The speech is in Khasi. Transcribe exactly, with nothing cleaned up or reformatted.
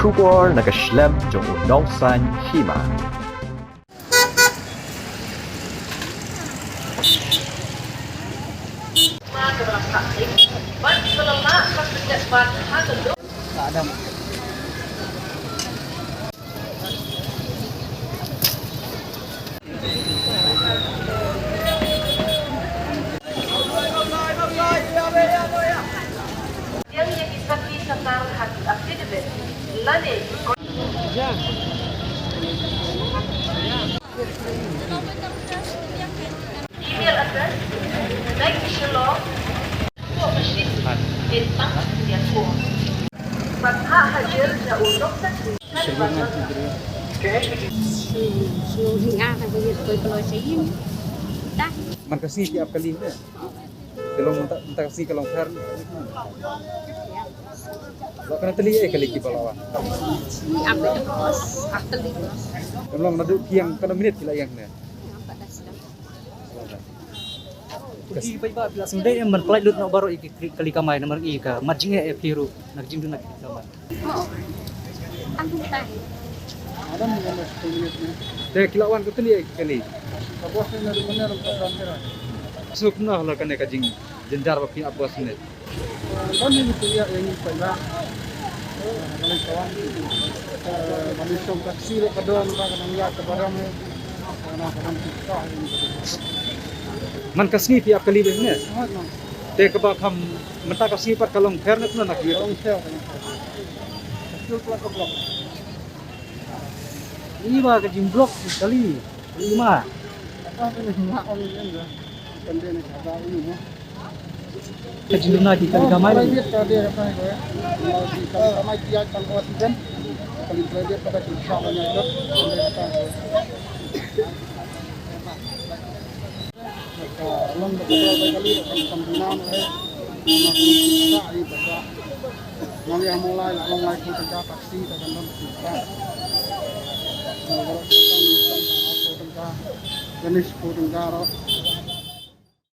Khubor na ka shlem jong u nongsan hima. Email address, Bank Shillong, Port Machine, Bintang, Singapore. Patha hadir da u Doktor Sri. Man ka sngi ki ap kali ne? Ka long mynta, mynta ka sngi ka long pher. Lo kana tylli eh kali ki ba la wan. Ni ap ka kos, ap tylli kos. Ka long naduh kiang kana minit ki la ïeng ne? Ki paidbah phi la sngewdei em ban pyllait lut noh baroh ïa ki kali kamai namar ïa ka mat jingeh ïa phi ruh na ka jingduna ki kali kamai. Oh. Tang tang. Te ki la wan ka tylli ïa ki kali. Suk noh la kane ka jingjynjar ba phi ap bos ne. Ban ïa ngi pynïaid ïa ngi paidbah. Ka leit ka wan. Ban ïa shong taxi la ka don ba ka nang ïaid ka baram eh. Ka na ka dang pynïaid ïa ngi. Man ka sngi phi ap kali beh ne? Hooid man. Te kaba kham mynta ka sngi pat ka long pher ne kumno na ki? Ka long pher, ka long pher. Ka long pher. Ni ba ka jing block kali. Ni ma. Apa tu ni ma on ni kan. Kan dia ni kata ini ma. Ka jingduna ki kali kamai. Private ka dia kata ni ko. Kalau di kali kamai dia kan buat kan. Kali private pada kita banyak tu. Kan dia kata. Ka long da ka dor da kali da kam kam duna ma re. Ma ka sa ri ba sa. Nang ïa Mawlai la long lai phew tyngka taxi ta kan don phew tyngka. Nang ïa Mawlai la long lai phew tyngka. Ganesh phew tyngka ro.